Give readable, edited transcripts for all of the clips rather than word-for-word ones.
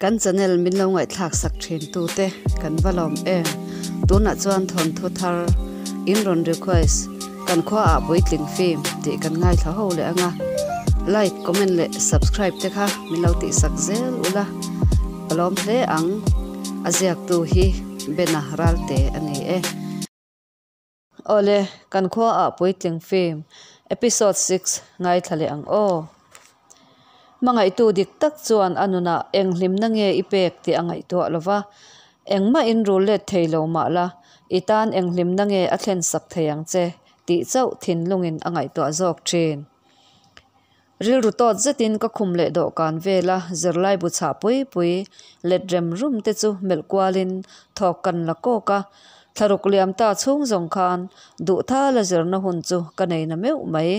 Kan channel min lo ngaihthlak sak thin tu te kan va lawm em. Tunah chuan thawnthu thar in rawn request kan khua ah puitling film tih kan ngaithla ho leh anga like comment leh subscribe te kha min lo tih sak zel ula ka lawm hle ang a ziak tu hi Bena Ralte a ni e. Awle kan khua ah puitling film episode 6 ngaithla leh ang aw. Hmangaihtu dik tak chuan a nunah eng hlimna nge i pek tih a ngaihtuah lo va, engmah in rul let thei lo mah la, i tan eng hlimna nge a thlen sak thei ang che tih chauh thinlungin a ngaihtuah zawk thin. Rilru tawt zetin ka khum leh dawhkan vela zirlai bu chhah pui pui let rem rum te chu melh kualin thawk kan la kawk a, thlaruk liam ta chhung zawng khan duh thala zirna hun chu ka nei na meuh mai.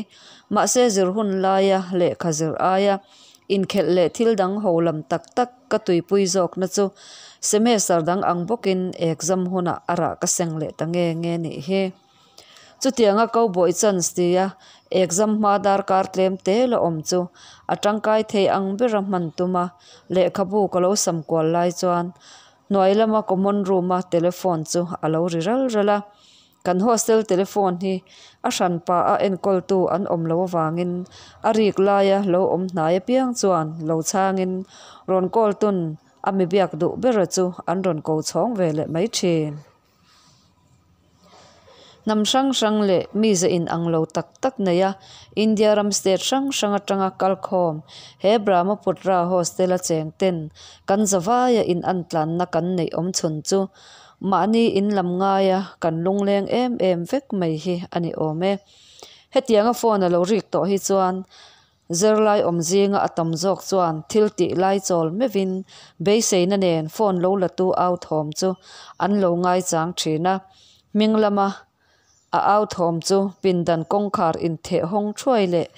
Mahse zir hun laia lehkha zir aia inkhelh leh thil dang ho lam tak tak ka tuipui zawkna chu semester dang ang bawkin exam hunah a rah ka seng leh ta nge nge nih hi. Chutianga cowboy chance tia exam hma darkar tlem te la awm chu a tangkai thei ang bera hman tuma lehkhabu ka lo sam kual lai chuan hnuai lama common room a telephone chu a lo ri ral ral a. Kan hostel telephone hi a hranpa a enkawltu an awm loh avangin a rik laia lo awm hnai apiang chuan lo chhangin rawn call tun a mi biak duh bera chu an rawn ko chhawng ve leh mai thin. Hnam hrang hrang leh mize in ang lo tak tak nei a India ram state hrang hrang atanga kalkhawm he Brahmaputra hostel a cheng ten kan zavaia in an tlanna kan neih awm chhun chu mahni in lam ngaia kan lungleng em em vek mai hi a ni awm e. Hetianga phone a lo rik tawh hi chuan Zirlai awm zinga a tam zawk chuan thil tih lai chawl meuhin beiseina nen phone lo latu au thawm chu an lo ngaichang thin a. Hming lama a au thawm chu pindan kawngkhar intheh hawng thuai leh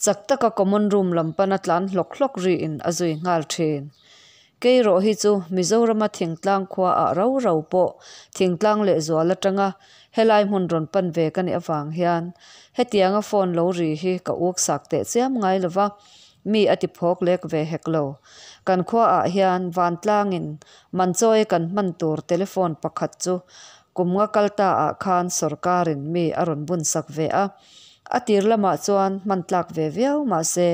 chak taka common room lam pana tlan hlawk hlawk riin a zui nghal thin. Kei rawh hi chu Mizorama thingtlang khua ah rau rau pawh thingtlang leh zual atanga helai hmun rawn pan ve ka nih avang hian hetianga phone lo ri hi ka uk sak teh chiam ngai lova, mi a ti phawk lek ve hek lo. Kan khua ah hian vantlangin manchawi kan hman tur telephone pakhat chu kum nga kal ta ah khan sawrkarin mi a rawn bun sak ve a. A tir lamah chuan hman tlak ve viau mahse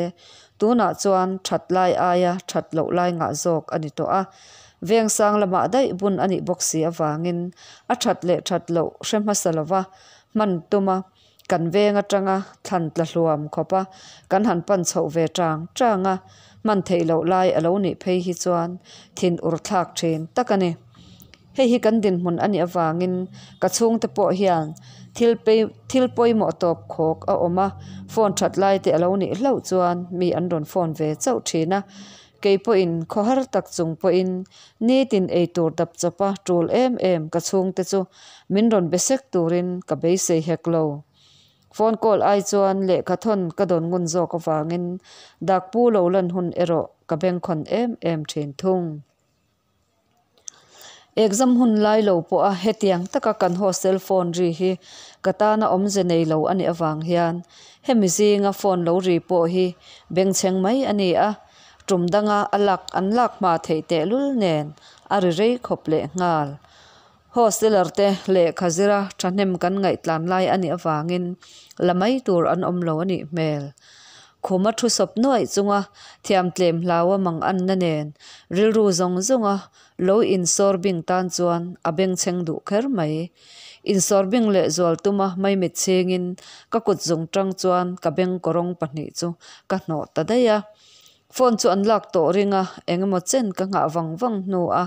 tunah chuan that lai aia that loh lai ngah zawk a ni tawh a, vengsang lamah daih bun a nih bawk si avangin a that leh that loh hre hmasa lova hman tuma kan veng atanga thlan tla hluam khawpa kan han pan chhoh ve tang tang a, hman theih loh lai a lo nih phei hi chuan thin ur thlak thin tak a ni. Hei hi kan dinhmun a nih avangin ka chhungte pawh hian thil thil pawimawh tawp khawk a awm a, phone that lai te a lo nih hlauh chuan mi an rawn phone ve chauh thin a. Kei pawhin khaw har tak chung pawhin nitin eitur dap chawpa tul em em ka chhungte chu min rawn be sek turin ka beisei hek lo. Phone call ai chuan lehkha thawn ka dawn ngun zawk avangin dakpu lo lan hun erawh ka bengkhawn em em thin thung. Exam hun lai lo pawha hetiang taka kan hostel phone ri hi ka tana awmze nei lo a nih avang hian hemi zinga phone lo ri pawh hi bengchheng mai a ni a, tum danga a lak an lak hma theih tehlul nen a ri rei khawp leh nghal. Hosteler te lehkha zira thahnem kan ngaihtlan lai a nih avangin la mai tur an awm lo a nih hmel. Khuma thu sawp nuaih chunga thiam tlem hlaua mang anna nen rilru zawng zawnga lo insawr bing tan chuan a bengchheng duh kher mai. Insawr bing leh zual tuma maimit chhingin ka kut zung tang chuan ka beng kawrawng pahnih chu ka hnawh ta daih a. Phone chu an lak tawh ring a, eng emaw chen ka nghah vang vang hnu a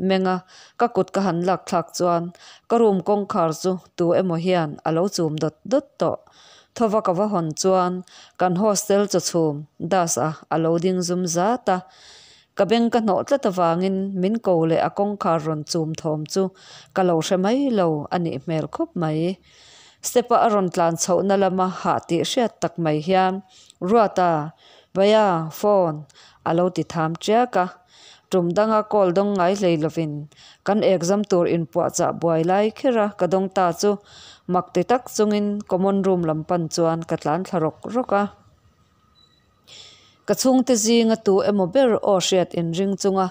meng a, ka kut ka han lak thlak chuan ka room kawngkhar chu tu emaw hian a lo chum dawt dawt tawh. Thova ka va hawn chuan kan hostel chaw chhum Das a a lo ding zum zat a, ka beng ka hnawh tlat avangin min ko leh a kawngkhar rawn chum thawm chu ka lo hre mai lo a nih hmel khawp mai. Step a a rawn tlan chhohna lama hah tih hriat tak mai hian Ruata Bhaiya, phone a lo ti tham tiak a. Tum danga call dawng ngai hlei lovin kan exam tur inpuahchah buai lai kher a ka dawng ta chu mak ti tak chungin common room lam pan chuan ka tlan thla rawk rawk a. Ka chhungte zinga tu emaw ber aw hriat inring chunga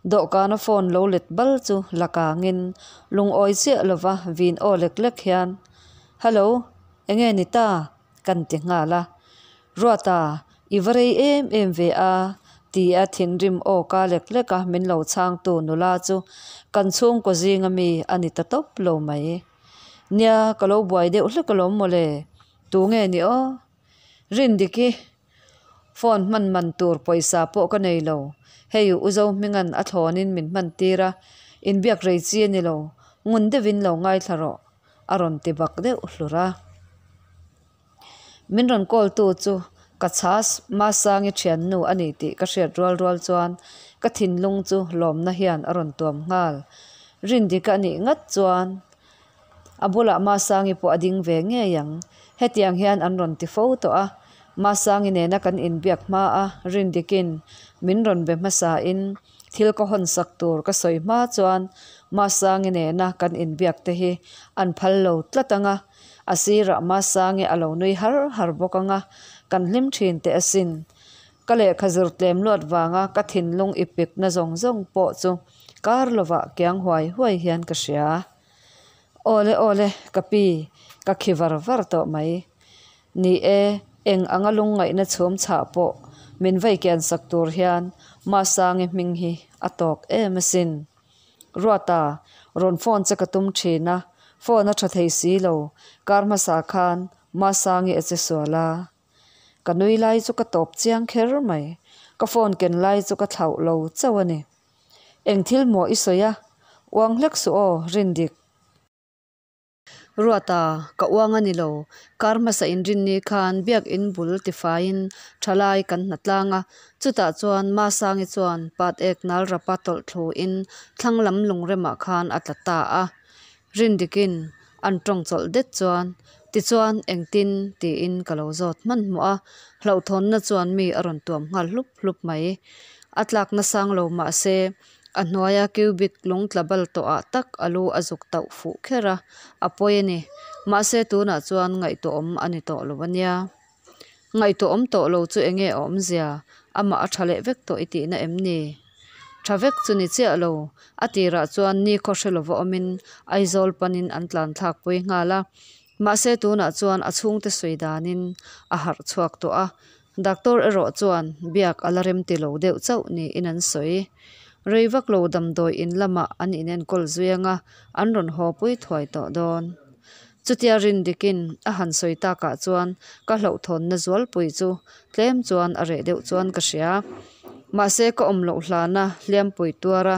Dawhkana phone lo let bal chu la kangin lungawi chiah lova vin aw lek lek hian, Hello, enge ni ta? kan ti nghal a. Ruata, i va rei em em ve a, ti a thinrim aw ka lek lek a min lo chhangtu nula chu kan chhungkaw zinga mi a ni ta tawp lo mai. Nia, ka lo buai deuh hlek alawm mawle, tunge ni aw? Rindiki phone hman man tur pawisa pawh ka nei lo. Hei U Zohminga'n a thlawnin min hman tir a, inbiak rei chi a ni lo, ngun deuhin lo ngaithla rawh a rawn ti bak deuh hlur a. Min rawn call tu chu ka chhas Masangi thiannu a ni tih ka hriat rual rual chuan ka thinlung chu lawmna hian a rawn tuam nghal. Rindika a nih ngat chuan A bulah Masangi pawh a ding ve ngei ang. Hetiang hian an rawn ti fo tawh a, Masangi nena kan inbiak hma a Rindikin min rawn be hmasain thil ka hawn sak tur ka sawi hma chuan Masangi nena kan inbiak te hi an phal lo tlat ang a, a sirah Masangi a lo nui har har bawk ang a, kan hlim thin teh asin. Ka lehkha zir tlem luat vanga ka thinlung ipikna zawng zawng pawh chu kar lovah kiang huai huai hian ka hria. Awle awle, ka pi, ka khi var var tawh mai. Ni e, eng anga lungngaihna chhum chhah pawh min vei kian sak tur hian Masangi hming hi a tawk em asin. Ruata, rawn phone che ka tum thin a, phone a tha thei si lo, kar hmasa khan Masangi a che sual a. Ka nui lai chu ka tawp chiang kher mai, ka phone ken lai chu ka thlauh lo chauh a ni. Eng thil maw i sawi a? Uang hlek suh aw, Rindik. Ruata, ka uang a ni lo. Kar hmasa inrinni khan biakin bul tifaiin thalai kan hna tlang a. Chutah chuan Masangi chuan pat ek nal rapa tawlh thluin thlang lam lungremah khan a tla ta a. Rindikin an tawng chawlh det chuan, Tichuan, engtin? tiin ka lo zawt hmanhmawh a, hlauhthawnna chuan mi a rawn tuam nghal hlup hlup mai. A tlakna sang lo mah se, a hnuaia cubic lung tla bal tawhah tak a lu a zuk tauh fuh kher a, a pawi a ni. Mahse, tunah chuan ngaihtuahawm a ni tawh lo a nia. Ngaihtuahawm tawh lo chu enge a awmzia? Amah a tha leh vek tawh i tihna em ni? Tha vek chu ni chiah lo. A tirah chuan nikhaw hre lova awmin Aizawl panin an tlan thlak pui nghal a. Mahse tunah chuan a chhungte sawi danin a harh chhuak tawh a. Doctor erawh chuan biak a la rem ti lo deuh chauh niin an sawi. Rei vak lo damdawi in lamah an inenkawl zui anga an rawn haw pui thuai tawh dawn. Chutia Rindikin a han sawi takah chuan ka hlauhthawnna zualpui chu tlem chuan a reh deuh chuan ka hria. Mahse ka awm loh hlana hliampui tuara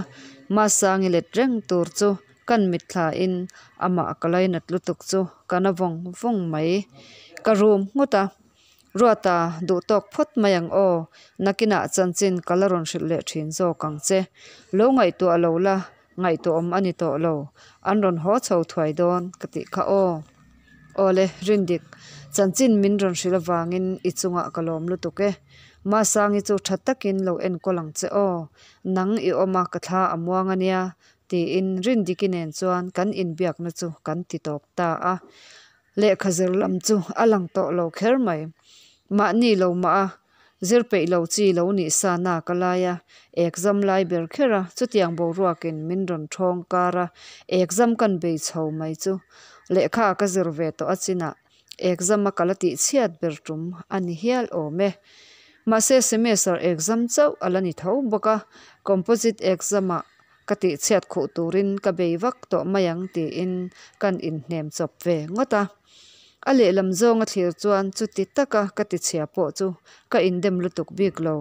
Masangi let reng tur chu kan mitthlain amah ka lainat lutuk chu ka na vawng vawng mai. Ka rum nghut a, Ruata duhtawk phawt mai ang aw, nakinah chanchin ka la rawn hrilh leh thin zawk ang che. Lo ngaihtuah lo la Ngaihtuahawm a ni tawh lo, an rawn haw chho thuai dawn ka tih kha aw. Awle, Rindik, chanchin min rawn hrilh avangin i chungah ka lawm lutuk e. Masangi chu tha takin lo enkawl ang che aw, nang i awm a ka thla a muang a nia, tiin Rindiki nen chuan kan inbiakna chu kan ti tawp ta a. Lehkha zir lam chu a lang tawh lo kher mai. Mahni lo mah a, zir peih lo chi lo nih sa na ka lai a, exam lai ber kher a, chutiang boruakin min rawn thawng kar a, exam kan bei chho mai chu lehkha ka zir ve tawh a chinah exam a ka la tih chhiat ber tum a ni hial awm e. Mahse semester exam chauh a la ni tho bawk a, composite exam ah Ka tihchhiat khuh turin ka bei vak tawh mai ang tiin kan inhnem chawp ve ngawt a. A lehlam zawnga thlir chuan chuti taka ka tichhia pawh chu ka indem lutuk bik lo.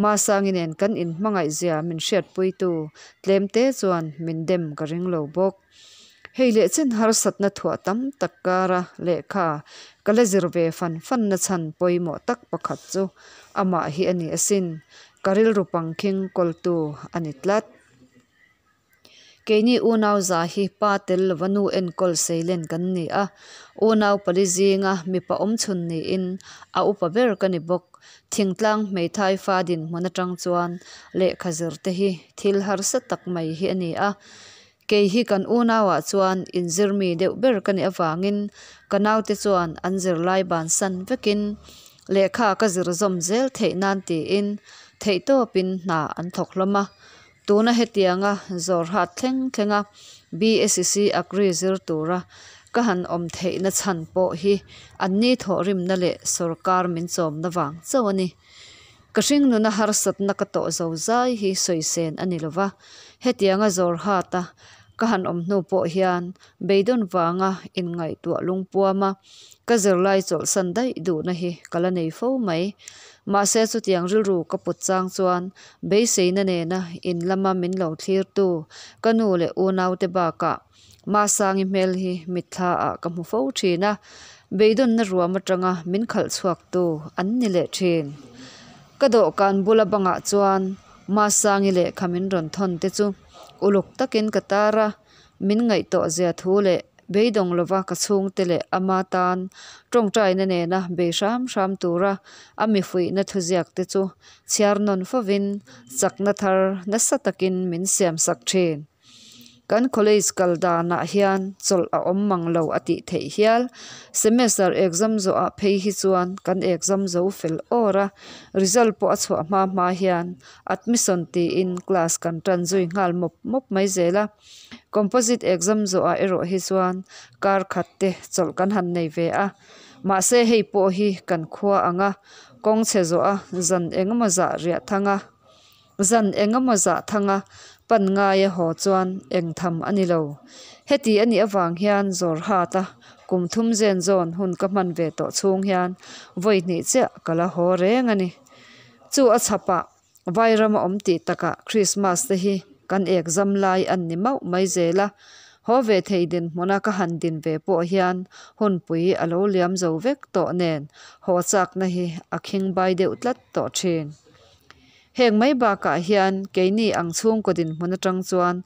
Masangi nen kan inhmangaihzia min hriatpuitu tlemte chuan min dem ka ring lo bawk. Hei leh chen harsatna thuah tam tak kara lehkha ka la zir ve fan fanna chhan pawimawh tak pakhat chu amah hi a ni asin. Ka rilru pangkhing kawltu a ni tlat. Keini unau za hi pa tel lova nu enkawl seilen kan ni a, unau pali zinga mipa awmchhun niin a upa ber ka ni bawk. Thingtlang hmeithai fa dinhmun atang chuan lehkha zir te hi thil harsa tak mai hi a ni a. Kei hi kan unauah chuan inzir mi deuh ber ka nih avangin ka naute chuan an zirlai bansan vekin lehkha ka zir zawm zel theih nan tiin theihtawpin hna an thawk hlawm a. Tuna hetianga Jorhat thleng thlenga BSc Agri zir tura ka han awm theihna chhan pawh hi anni thawhrimna leh sawrkar min chawmna vang chauh a ni. Ka hringnuna harsatna ka tawh zo zai hi sawisen a ni lova, hetianga Jorhat-a ka han awm hnu pawh hian beidawn vanga inngaihtuah lungpuama ka zirlai chawlhsan daih duhna hi ka la nei fo mai. Mahse chutiang rilru ka put chang chuan beiseina nena in lama min lo thlirtu ka nu leh unaute bakah Masangi hmel hi mitthla ah ka hmu fo thin a, beidawnna ruam atanga min khalh chhuaktu an ni leh thin. Ka dawhkan bula bangah chuan Masangi lehkha min rawn thawn te chu uluk takin ka tar a, min ngaihtuah zia thu leh beidawng lova ka chhungte leh ama tan tawngtaina nena bei hram hram tura a mi fuihna thuziak te chu chhiar nawn fovin chakna thar nasa takin min siamsak thin. Kan college kal danah hian chawlh a awm mang lo a tih theih hial. Semester exam zawhah phei hi chuan kan exam zo fel awr a, result pawh a chhuah hma hma hian admission tiin class kan tan zui nghal mawp mawp mai zel a. Composite exam zawhah erawh hi chuan kar khat te chawlh kan han nei ve a. Mahse hei pawh hi kan khua ang a, kawng chhe zawh a zan engemaw zah riah thang a. Zan engemaw zah thanga pan ngaia haw chuan eng tham a ni lo. Heti a nih avang hian Zawrhata kum thum zen zawn hun ka hman ve tawh chhung hian vawi hnih chiah ka la haw reng a ni. Chu a chhapah Vairam a awm tih takah Krismas te hi kan ekzam lai an ni mauh mai zel a. Haw ve thei dinhmuna ka han din ve pawh hian hunpui a lo liam zo vek tawh nen haw chakna hi a khingbai deuh tlat tawh thin. Heng mai bakah hian keini ang chhungkaw dinhmun atang chuan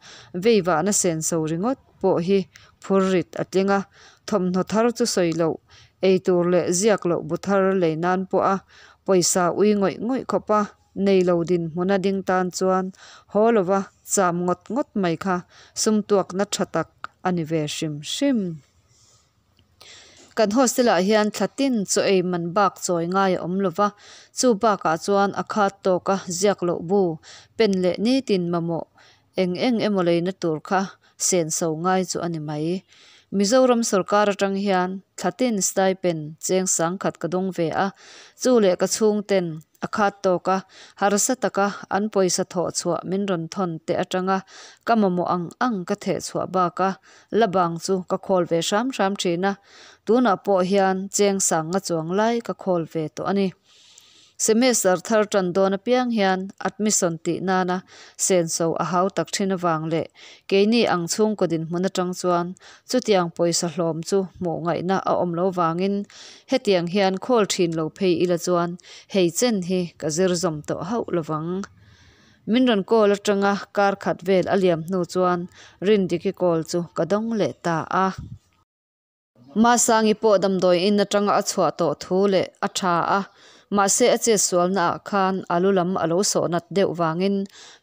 veivahna senso ringawt pawh hi phur rit a tling a, thawmhnaw thar chu sawi loh, eitur leh ziak loh bu thar lei nan pawha pawisa ui ngawih ngawih khawpa nei lo dinhmuna ding tan chuan haw lova cham ngawt ngawt mai kha sumtuakna tha tak a ni ve hrim hrim. Kan hostel ah hian thla tin chaw ei man bak chawi ngai a awm lo va, chu bakah chuan a khat tawka ziak loh bu, pen leh nitin mamawh eng eng emaw leina tur kha senso ngai chu a ni mai. Mizoram sorkar atang hian thla tin stipend cheng sangkhat ka dawng ve a, chu leh ka chhungten A khat tawk a, harsa taka an pawisa thawh chhuah min rawn thawn te atanga ka mamawh ang ang ka theh chhuah bak a, la bang chu ka khawl ve hram hram thin a, tunah pawh hian cheng sang nga chuang lai ka khawl ve tawh a ni. Semester thar tan dawn apiang hian admission tih nana senso a hau tak thin avang leh keini ang chhungkaw dinhmun atang chuan chutiang pawisa hlawm chu hmuh ngaihna a awm lo vangin Hetiang hian khawl thin lo phei ila chuan hei chen hi ka zir zawm tawh hauh lovang. Min rawn call atanga kar khat vel a liam hnu chuan Rindiki call chu ka dawng leh ta a. Masangi pawh damdawi in atanga a chhuah tawh thu leh a tha a, mahse a chetsualna ah khan a lu lam a lo sawh nat deuh vangin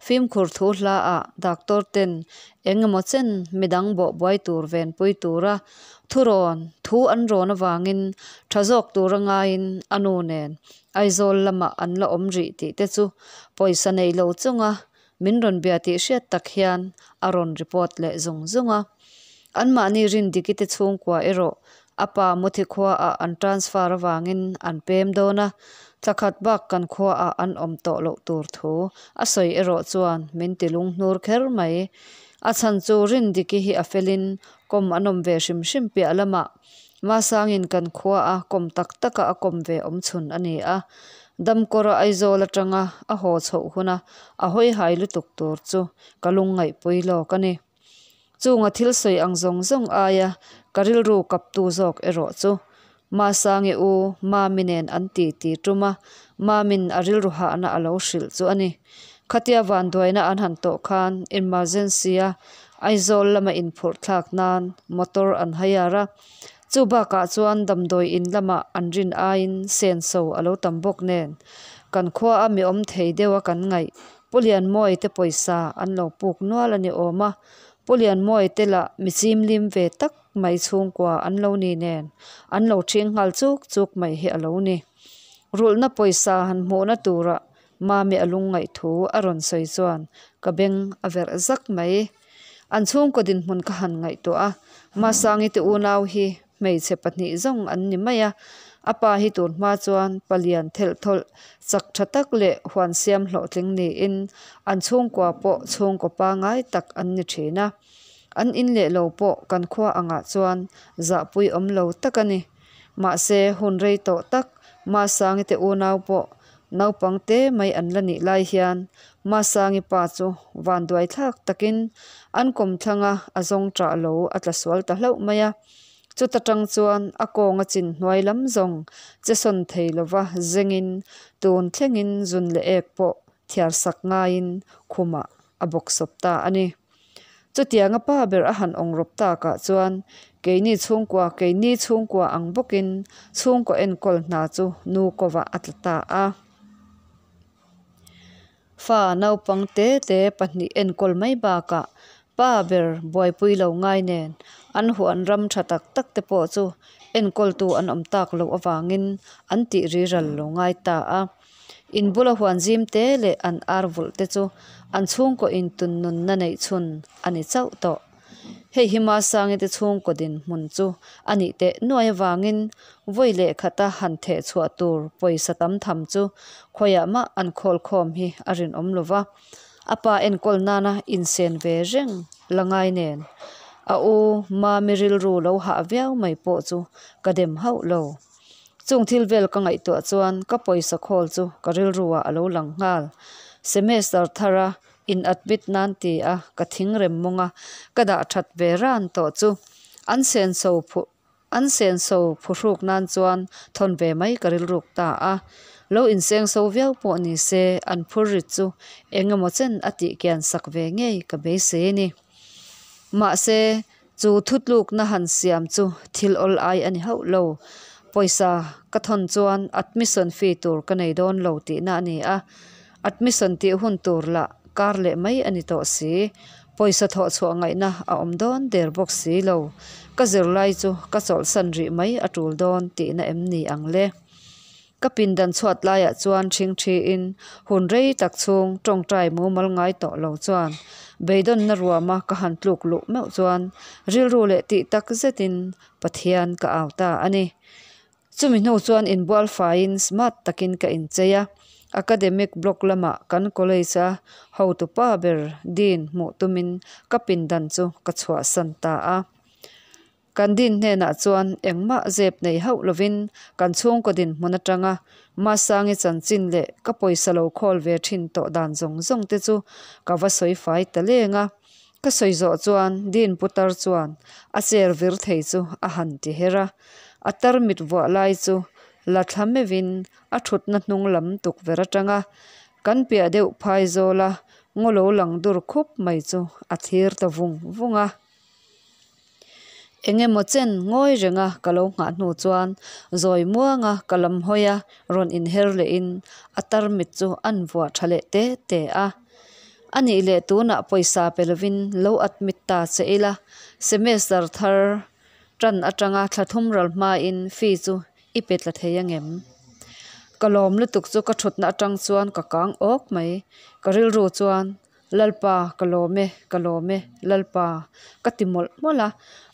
fimkhur thu hla ah doctor ten eng emaw chen midang bawh buai tur venpui tura Thurawn, thu an rawn avangin tha zawk tura ngaiin a nu nen Aizawl lamah an la awm rih tih te chu pawisa nei lo chunga min rawn bia tih hriat tak hian a rawn report leh zung zung a. Anmahni Rindiki te chhungkua erawh a pa Muthi khuaah an transfer avangin an pem dawn a, thla khat bak kan khuaah an awm tawh loh tur thu a sawi erawh chuan min ti lunghnur kher mai. A chhan chu Rindiki hi a felin Kawm an awm ve hrim hrim piah lamah Masangin kan khua a kawm tak taka a kawm ve awm chhun a ni a. Damkawra Aizawl atanga a haw chhoh huna a hawi hai lutuk tur chu ka lungngaihpui lawk a ni. Chunga thil sawi ang zawng zawng aia ka rilru kaptu zawk erawh chu Masangi u Mami nen an ti ti tum a, Mamin a rilru hahna a lo hrilh chu a ni. Khatia vanduaina an han tawh khan emergency-a Aizawl lama inphurh thlak nan motor an hire a, chu bakah chuan damdawi in lamah an rin aiin senso a lo tam bawk nen kan khua a mi awm thei deuha kan ngaih Pu Lianmawii te pawisa an lo puk nual a ni awm a, Pu Lianmawii te lah mi chimlim ve tak mai chhungkua an lo ni nen an lo ṭhing nghal chuk chuk mai hi a lo ni. Rulhna pawisa han hmuhna turah Mami a lungngaih thu a rawn sawi chuan ka beng a verh zak mai. An chhungkaw dinhmun ka han ngaihtuah a, Masangi te unau hi hmeichhe pahnih zawng an ni mai a, a pa hi tun hma chuan palian thelh thawlh chak tha tak leh huan siam hlawhtling niin an chhungkua pawh chhungkaw pangai tak an ni thin a. An in leh lo pawh kan khua angah chuan zahpui awm lo tak a ni. Mahse hun rei tawh tak Masangi te unau pawh naupang te mai an la nih lai hian Masangi pa chu vanduai thlak takin an kawmthlanga a zawng ṭah lo a tla sual ta hlauh mai a. Chuta tang chuan a kawng a chin hnuai lam zawng che sawn thei lova zengin tun thlengin zun leh ek pawh thiar sak ngaiin khumah a bawksawp ta a ni. Chutianga pa ber a han awng rawp takah chuan keini chhungkua keini chhungkua ang bawkin chhungkaw enkawl hna chu nu kovah a tla ta a. Fa naupang te te pahnih enkawl mai bakah pa ber buaipui lo ngai nen an huan ram tha tak tak te pawh chu enkawltu an awm tak loh avangin an tih riral lo ngai ta a. In bula huan zim te leh an ar vulh te chu an chhungkaw intun nunna neih chhun a ni chauh tawh. Hei hi Masangi te chhungkaw dinhmun chu a nih teh nuai avangin vawi leh khata han theh chhuah tur pawisa tam tham chu khawiah mah an khawl khawm hi a rinawm lo va, a pa enkawl nana insen ve reng la ngai nen a u Mami rilru lo hah viau mai pawh chu ka dem hauh lo. Chung thil vel ka ngaihtuah chuan ka pawisa khawl chu ka rilru ah a lo lang nghal. Semester thar a in admit nan ti a ka thing rem mawng a ka dah that ve ran tawh chu an senso phuh an senso phuhruk nan chuan thawn ve mai ka rilruk ta a. Lo insengso viau pawh ni se an phur rit chu eng emaw chen a tih kian sak ve ngei ka beisei a ni. Mahse Chu thutlukna han siam chu thil awl ai a ni hauh lo. Pawisa ka thawn chuan admission fee tur ka nei dawn lo tihna a ni a, admission tih hun tur lah kar leh mai a ni tawh si. Pawisa thawh chhuah ngaihna a awm dawn der bawk si lo. Ka zirlai chu ka chawlhsan rih mai a tul dawn tihna em ni ang le? Ka pindan chhuat laiah chuan ṭhingṭhiin hun rei tak chhung ṭawngṭai mumal ngai tawh lo chuan beidawnna ruama ka han tluk luh meuh chuan rilru leh tih tak zetin Pathian ka au ta a ni. Chumi hnu chuan inbual faiin smart takin ka inchei a, academic block lamah kan college-a hotupa ber Dean hmuh tumin ka pindan chu ka chhuahsan ta a. Kan din hnenah chuan engmah zep nei hauh lovin kan chhungkaw dinhmun atanga Masangi chanchin leh ka pawisa lo khawl ve thin tawh dan zawng zawng te chu ka va sawi fai ta leng a. Ka sawi zawh chuan Din putar chuan a chair vir thei chu a han ti her a. A tarmit vuah lai chu la thla meuhin a thutna hnung lam tukverh atanga kan piah deuh phaizawla ngaw lo lang dur khup mai chu a thlir ta vung vung a. Eng emaw chen ngawi renga ka lo nghah hnu chuan zawi muanga ka lam hawi a rawn inher lehin a tarmit chu an vuah tha leh te te a. A nih leh tunah pawisa pe lovin lo admit ta che ila, semester thar tan atanga thla thum ral hmain fee chu i pe tla thei angem? Ka lawm lutuk chu ka thutna atang chuan ka kang awk mai, ka rilru chuan Lalpa, ka lawm e, ka lawm e, Lalpa, ka ti mawlh mawlh a,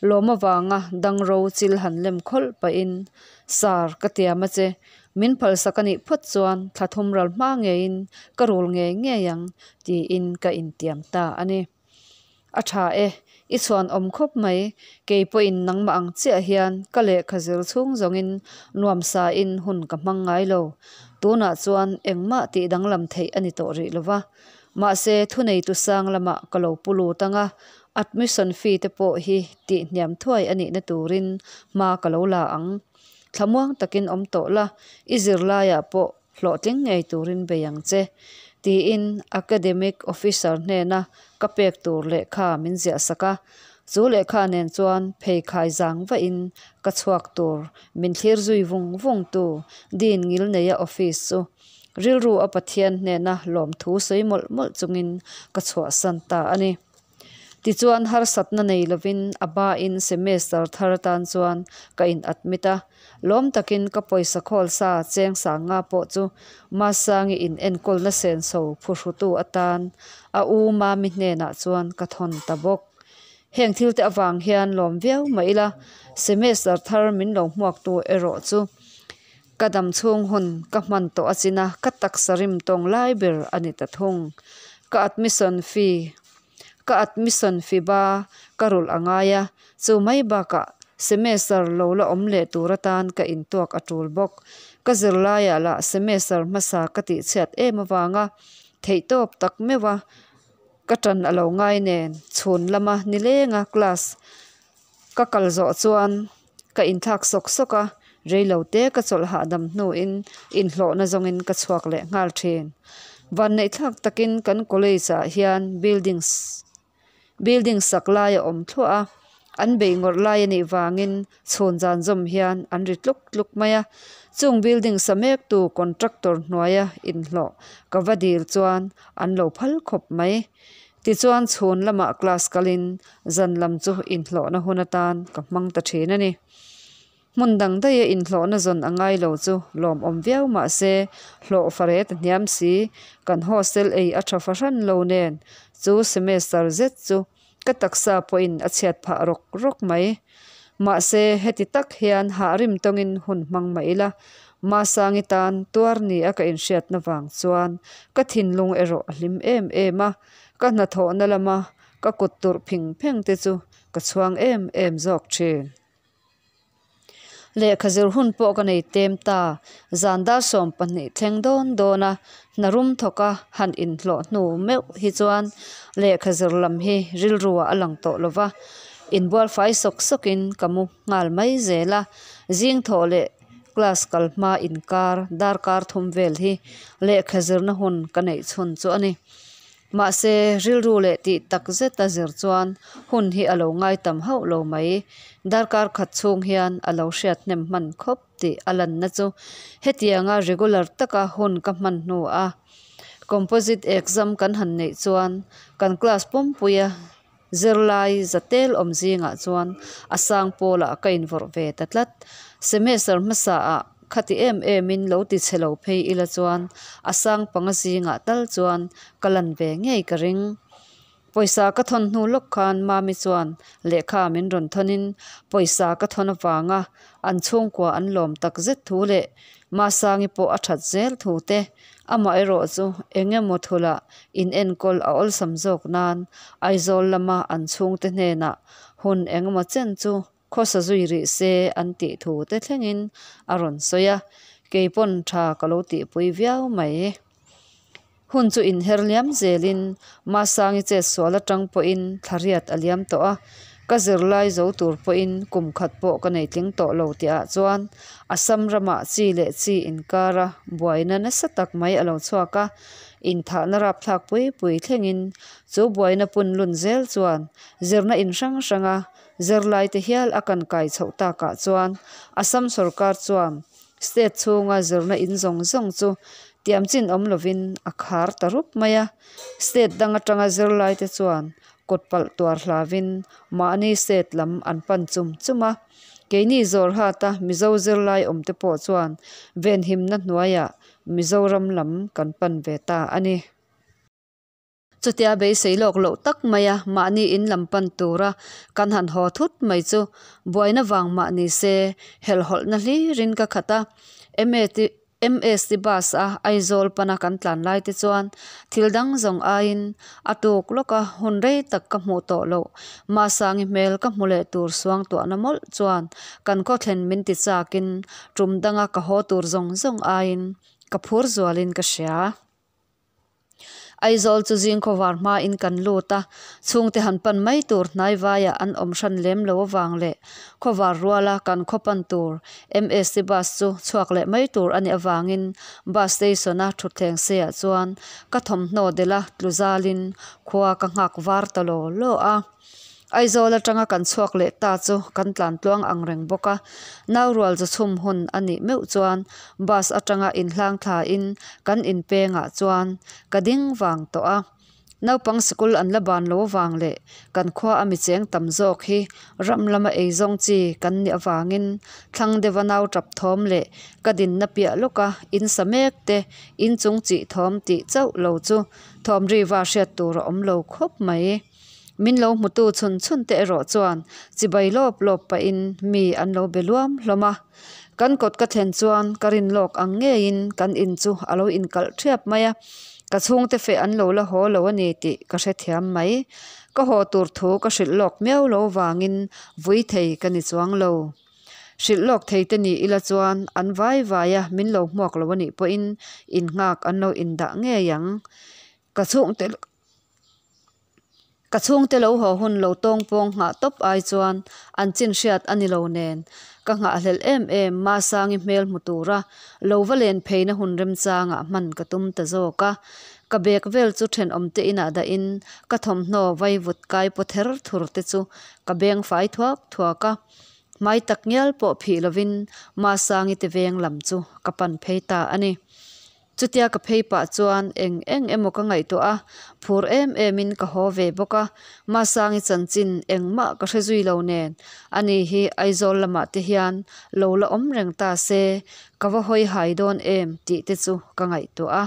lawm avanga dangro chil han lem khawlh pahin, Sir, ka tiam a che, min phalsak a nih phawt chuan thla thum ral hma ngeiin ka rul ngei ngei ang, tiin ka intiam ta a ni. A tha e, i chhuan awm khawp mai, kei pawhin nangmah ang chiah hian ka lehkha zir chhung zawngin nuamsain hun ka hmang ngai lo, tunah chuan engmah tih danglam theih a ni tawh rih lo va, Mahse, thuneitu sang lamah ka lo pu lut ang a, admission fee te pawh hi tih hniam thuai a nihna turin hma ka lo la ang. Thlamuang takin awm tawh la, i zirlaiah pawh hlawhtling ngei turin bei ang che, tiin academic officer hnena ka pek tur lehkha min ziah sak a. Chu lehkha nen chuan pheikhai zang vahin ka chhuak tur min thlir zui vung vung tu Dean Ngilneia office chu Rilru a Pathian hnena lawmthu sawi mawlh mawlh chungin ka chhuahsan ta a ni. Tichuan harsatna nei lovin a ba-in semester thar atan chuan ka in admit a, lawm takin ka pawisa khawl sa cheng sanga pawh chu Masangi in enkawlna senso phuhrutu atan a u Mami hnenah chuan ka thawn ta bawk. Heng thil te avang hian lawm viau mah ila semester thar min lo hmuaktu erawh chu ka dam chhung hun ka hman tawh a chin a, ka taksa rim tawng lai ber a ni ta thung. Ka admission fee ka admission fee ba ka rulh a ngai a, chu mai bakah semester lo la awm leh tur atan ka intuak a tul bawk. Ka zirlaiah lah semester hmasa ka tihchhiat em avanga theihtawp tak meuh a ka tan a lo ngai nen chhun lama nilenga class ka kal zawh chuan ka inthlak sawk sawk a, reilo te ka chawlh hahdam hnuin inhlawhna zawngin ka chhuak leh nghal thin. Vanneihthlak takin kan college ah hian building building sak lai a awm thluah a, an beih ngawrh lai a nih vangin chhun zan zawm hian an ri tluk tluk mai a, chung building sa mek tu contractor hnuaia inhlawh ka va dil chuan an lo phal khawp mai. Tichuan chhun lamah class kalin zan lam chu inhlawhna hun atan ka hmang ta thin a ni. Hmun dang daiha inhlawhna zawn a ngai lo chu lawmawm viau mah se hlawh fare ta hniam si, kan hostel ei a tha fahran lo nen chu semester zet chu ka taksa pawhin a chhiat phah rawk rawk mai. Mahse heti tak hian hah rim tawngin hun hmang mah ila, Masangi tan tuar ni a ka inhriatna vang chuan ka thinlung erawh a hlim em em a, ka hnathawhna lama ka kut turh phing pheng te chu ka chhuang em em zawk thin. Lehkha zir hun pawh ka nei tem ta, zan dar 12 thleng dawn dawn a, hna rum thawk a han inhlawh hnu meuh hi chuan lehkha zir lam hi rilru ah a lang tawh lo va, inbual fai sawk sawk in ka mu nghal mai zel a, zing thawh leh class kal hma inkar darkar thum vel hi lehkha zirna hun ka neih chhun chu a ni. Mahse, rilru leh tih tak zeta zir chuan hun hi a lo ngai tam hauh lo mai. Darkar khat chhung hian a lo hriat hnem hman khawp tih a lanna chu hetianga regular taka hun ka hman hnu a composite exam kan han neih chuan kan class pumpuia Zirlai zatel awm zingah chuan a sang pawlah ka invawrh ve ta tlat. Semester hmasaah khati em emin lo ti chhe lo phei ila chuan a sang panga zingah tal chuan ka lan ve ngei ka ring. Pawisa ka thawn hnu lawk khan Mami chuan lehkha min rawn thawnin pawisa ka thawn avanga an chhungkua an lawm tak zet thu leh Masangi pawh a that zel thu te Amaherawh chu eng emaw thula inenkawl a awlsam zawk nan Aizawl lama an chhungte hnenah hun eng emaw chen chu khawsa zui rih se an tih thu te thlengin a rawn sawi a, kei pawn tha ka lo tihpui viau mai. Hun chu inher liam zelin Masangi chetsual atang pawhin thlariat a liam tawh a, Ka zirlai zo tur pawhin kum khat pawh ka nei tling tawh lo tihah chuan Assam ramah chi leh chi inkara buaina nasa tak mai a lo chhuak a, inthahna rapthlak pui pui thlengin chu buaina pun lun zel chuan zirna in hrang hranga zirlaite hial a kan kai chhoh takah chuan Assam sorkar chuan State chhunga zirna in zawng zawng chu tiam chin awm lovin a khar ta rup mai a, state dang atanga zirlaite chuan kawt palh tuar hlavin mahni state lam an pan chum chum a. Keini Zawrhata Mizo zirlai awmte pawh chuan venhimna hnuaiah Mizoram lam kan pan ve ta a ni. Chutia beisei lawk loh tak maia mahni in lam pan tura kan han haw thut mai chu buaina vang mah ni se helhhawlhna hlirin ka khat a. MST bus a Aizawl pana kan tlan lai te chuan thil dang zawng aiin a tuk lawk a, hun rei tak ka hmuh tawh loh. Masangi hmel ka hmu leh tur suangtuahna mawlh chuan kan khawthlen min ti chakin tum danga ka haw tur zawng zawng aiin ka phur zualin ka hria. Aizawl chu zing khawvar hmain kan lut a, chhungte han pan mai tur hnaivaiah an awm hran lem lo avang leh khawvar ruala kan khaw pan tur MST bus chu chhuak leh mai tur a nih avangin bus station-a thutthleng seiah chuan ka thawmhnaw delh a tlu zalin khua ka nghak var ta law law a. Aizawl atanga kan chhuak leh ta chu kan tlan tluang ang reng bawk a, naurual zu chhum hun a nih meuh chuan bus atanga inhlang thlain kan inpengah chuan ka ding vang tawh a. Naupang sikul an la ban lo avang leh kan khua a mi cheng tam zawk hi ram lama eizawng chi kan nih avangin thlang deuha nau tap thawm leh ka dinna piah lawka in sa mek te inchung chih thawm tih chauh lo chu thawm riva hriat tur a awm lo khawp mai. Min lo hmutu chhun chhun te erawh chuan chibai lawp lawp pahin mi an lo be luam hlawm a. Kan kawt ka thlen chuan ka rin lawk ang ngeiin kan in chu a lo inkalh thiap mai a, ka chhungte feh an lo la haw lo a ni tih ka hrethiam mai. Ka haw tur thu ka hrilh lawk miau lo vangin vui thei ka ni chuang lo. Hrilh lawk thei te ni ila chuan an vai vai a min lo hmuak lo a nih pawhin innghak an lo indah ngei ang. Ka chhungte Ka chhungte lo haw hun lo tawng pawng nghah tawp ai chuan an chin hriat a ni lo nen, ka nghahhlelh em em Masangi hmel hmu tura lo va len pheina hun remchangah hman ka tum ta zawk a. Ka bag vel chu thenawmte inah dahin ka thawmhnaw vaivut kai paw ther thur te chu ka beng fai thuak thuak a. Hmai tak ngial pawh phih lovin Masangi te veng lam chu ka pan phei ta a ni. Chutia ka phei pah chuan eng eng emaw ka ngaihtuah a, phur em emin ka haw ve bawk a. Masangi chanchin engmah ka hre zui lo nen, ani hi Aizawl lamah te hian lo la awm reng ta se, ka va hawi hai dawn em tih te chu ka ngaihtuah a.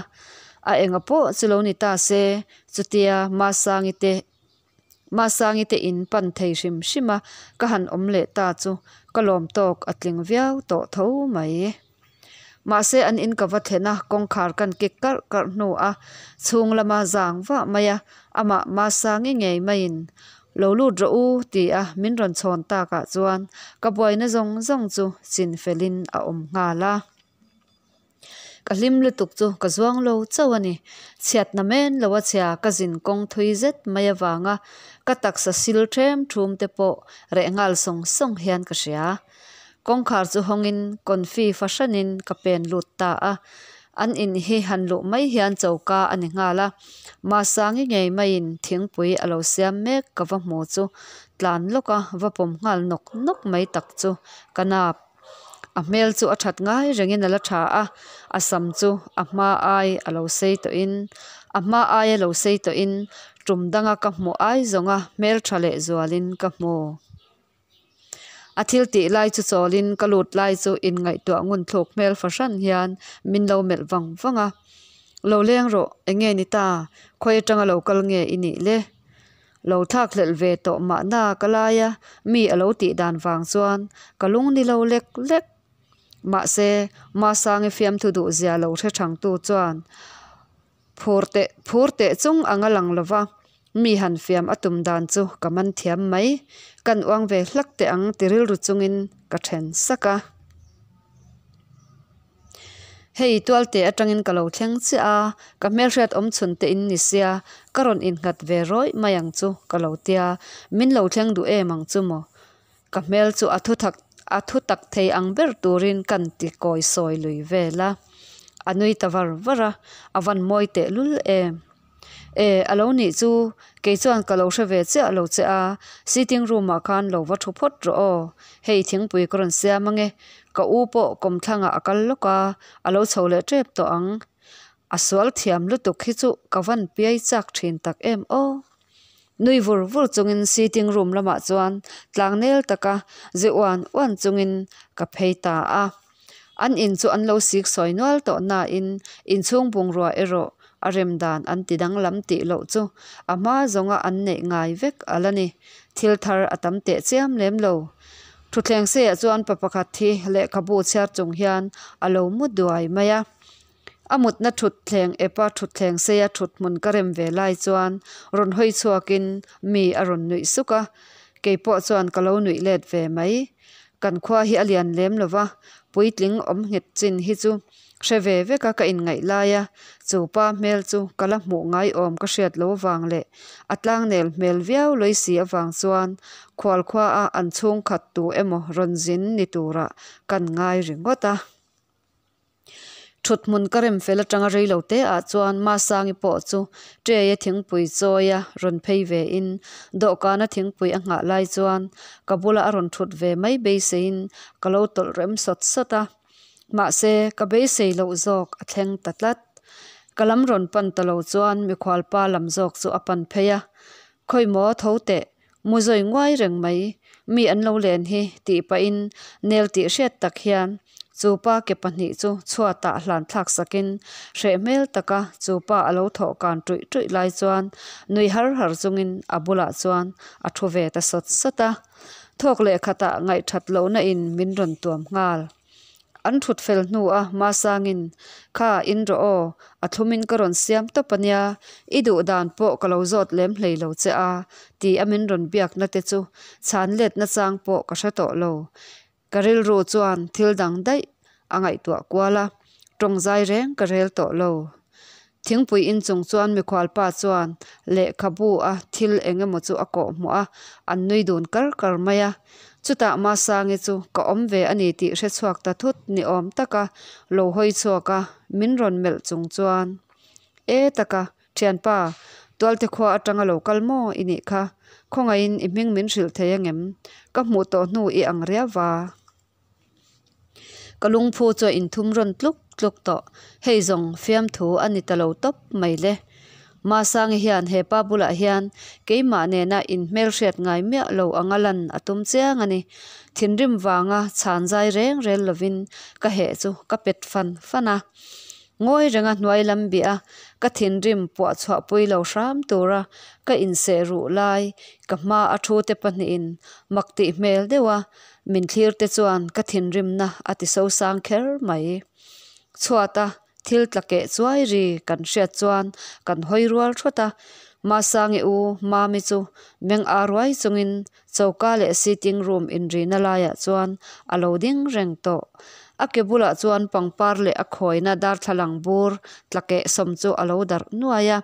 A enga pawh chu lo ni ta se, chutia Masangi te Masangi te in pan thei hrim hrim a, ka han awm leh ta chu ka lawm tawk a tling viau tawh tho mai. Mahse an in ka va thlen a, kawngkhar kan kik karh karh hnu a, chhung lama zang vah mai a, amah Masangi ngei maiin lo lut rawh u ti a min rawn chhawn takah chuan ka buaina zawng zawng chu chin felin a awm nghal a. Ka hlim lutuk chu ka zuang lo chauh a ni. Chhiatna men lo a chhia ka zin kawng thui zet mai avanga ka taksa sil ṭhem ṭhum te pawh reh nghal sawng sawng hian ka hria. Kawngkhar chu hawngin confi fahranin ka pen lut ta a. An in hi han luh mai hian choka a ni nghal a. Masangi ngei maiin thingpui a lo siam mek ka va hmu chu tlan lawka va pawm nghal nawk nawk mai tak chu ka nap. A hmel chu a that ngai rengin a la tha a, a sam chu a hma ai a lo sei tawhin a hma ai a lo sei tawhin tum danga ka hmuh ai zawnga hmel tha leh zualin ka hmu. A thil tih lai chu chawlin ka lut lai chu inngaihtuah ngun thluk hmel fahran hian min lo melh vang vang a, Lo leng rawh, enge ni ta, khawi atanga lo kal nge i nih le? Lo thlak hlelh ve tawh mahna ka lai a, mi a lo tih dan vang chuan ka lung ni lo lek lek. Mahse, Masangi fiamthu duh zia lo hre thangtu chuan phur teh phur teh chung ang a lang lova, mi han fiam a tum dan chu ka man thiam mai. Kan uang ve hlak teh ang ti rilru chungin ka then sak a. Hei tualte atangin ka lo thleng chiah a, ka hmelhriat awm chhun te in ni sia, ka rawn innghat ve rawih mai ang chu ka lo tia, min lo thleng duh em ang chu maw? Ka hmel chu a thuthak a thutak thei ang ber turin kan ti kawi sawi lui vel a, a nui ta var var a, a van mawi tehlul em. E, a lo nih chu, kei chuan ka lo hre ve chiah lo che a, sitting room ah khan lo va thu phawt rawh aw, hei thingpui ka rawn siam ange, ka u pawh kawmthlangah a kal lawk a, a lo chho leh tep tawh ang. A sual thiam lutuk hi chu ka van piai chak thin tak em aw. Nui vur vur chungin sitting room lamah chuan tlangnel taka ze uan uan chungin ka phei ta a. An in chu an lo sik sawi nual tawh nain inchhung bungrua erawh a rem dan an ti danglam tih loh chu a hma zawnga an neih ngai vek a la ni. Thil thar a tam teh chiam lem lo. Thutthleng seiah chuan pa pakhat hi lehkhabu chhiar chung hian a lo mu duai mai a. A mutna thutthleng epa thutthleng seia thuthmun ka rem ve lai chuan rawn hawi chhuakin mi a rawn nuih suk a, keipawh chuan ka lo nuih let ve mai. Kan khua hi a lian lem lo va, puitling awm nghet chin hi chu hre ve vek a ka inngaih lai a, chu pa hmel chu ka la hmuh ngai awm ka hriat lo avang leh a tlangnel hmel viau lawih si avang chuan khualkhua a an chhungkhat tu emaw rawn zin ni turah kan ngai ringawt a. Thuthmun ka rem fel atanga rei lo te ah chuan Masangi pawh chu tray a thingpui chawi a rawn phei ve in dawhkan a thingpui a nghah lai chuan ka bula a rawn thut ve mai beiseiin ka lo tawlh rem sawt sawt a mahse ka beisei loh zawk a thleng ta tlat. Ka lam rawn pan ta lo chuan mikhualpa lam zawk chu a pan phei a, Khawi maw tho teh, mu zawi nguai reng mai, mi an lo len hi tih pahin nel tih hriat tak hian chu pa ke pahnih chu chhuatah hlan thlak sakin hreh hmel taka chu pa a lo thawh kan ṭuih ṭuih lai chuan nui har har chungin a bulah chuan a thu ve ta sawt sawt a. Thawk leh khatah ngaihthat lohna in min rawn tuam nghal. An thut fel hnu a Masangin, Kha, in rawh aw, a thlumin ka rawn siam tawp a nia, i duh dan pawh ka lo zawt lem hlei lo che a, ti a min rawn biakna te chu chhan letna chang pawh ka hre tawh lo. Ka rilru chuan thil dang daih a ngaihtuah kual a, tawng zai reng ka rel tawh lo. Thingpui inchung chuan mikhualpa chuan lehkhabu a thil eng emaw chu a kawh hmuh a, an nui dun kar kar mai a. Chutah Masangi chu ka awm ve a ni tih hre chhuak ta thut ni awm taka lo hawi chhuak a, min rawn melh chung chuan, E taka, thianpa, Tualte khua atanga lo kal maw i nih kha? Khawngaihin i hming min hrilh thei angem? Ka hmuh tawh hnu i ang riau va. Ka lungphu chu a inthum rawn tluk tluk tawh. Hei zawng fiamthu a ni ta lo tawp mai le. Masangi hian he pa bulah hian keimah nena inhmelhriat ngai miah lo anga lan a tum chiang a ni. Thinrim vanga chhan zai reng rel lovin ka heh chu ka pet fan fan a. Ngawi renga hnuai lam bih a, ka thinrim puah chhuah pui lo hram tura ka inseh ruh lai ka hma a thu te pahnihin mak tih hmel deuh a min thlir te chuan ka thinrimna a ti sosang kher mai. Chhuata thil tla keh chuai ri kan hriat chuan kan hawi rual thawt a, Masangi u Mami chu meng a ruai chungin Choka leh sitting room inrihna laiah chuan a lo ding reng tawh. A ke bulah chuan pangpar leh a khawina darthlalang bur tla keh sawm chu a lo darh nuai a,